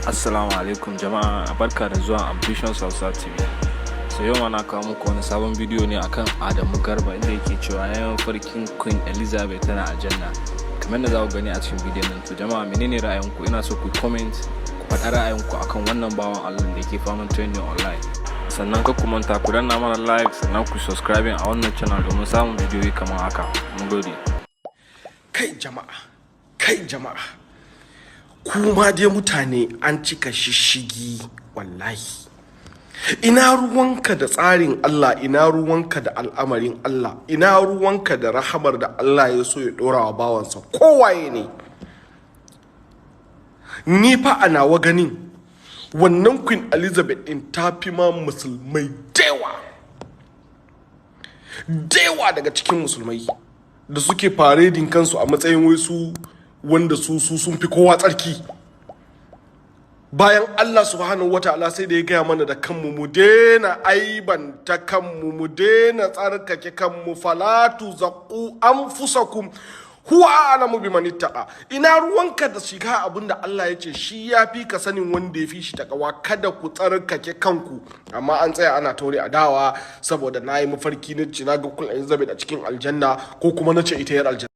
Assalamu alaikum jama'a, barka da zuwa Ambitions Hausa TV. So yau ma na kawo muku wani sabon bidiyo ne akan Adamu Garba, inda yake cewa ya yi mafarkin Queen Elizabeth tana aljanna. Kamar da za ku gani a cikin bidiyon nan. To jama'a, menene ra'ayinku? Ina so ku comment, ku faɗa ra'ayinku akan wannan bawan Allah da yake faman trending online. Sannan kar ku manta ku danna mana like, sannan ku subscribing a wannan channel domin samun bidiyoyi kamar haka. Mun gode. Kai jama'a, kai jama'a, kuma dai mutane an cika shishigi wallahi. Ina ruwanka da tsarin Allah? Ina ruwanka da al'amarin Allah? Ina ruwanka da rahamar da Allah ya so ya dora wa bawansa, kowaye ne? Ni fa a nawa ganin, wannan Queen Elizabeth din ta fi ma musulmai dewa dewa daga cikin musulmai da suke parading kansu a matsayin wai su wanda su sun fi kowa tsarki, bayan Allah subhanahu wata'ala sai da ya gaya mana da kanmu mu daina aibanta kanmu, mu daina tsarkake kanmu. فلا تزكوا أنفسكم هو أعلم بمن اتقى. Ina ruwanka da shiga abin da Allah ya ce shi ya fi ka sanin wanda ya fi shi takawa? Kada ku tsarkake kanku. Amma an tsaya ana taure adawa saboda na yi mafarki na ce na ga Queen Elizabeth a cikin aljanna, ko kuma na ce ita yar aljanna.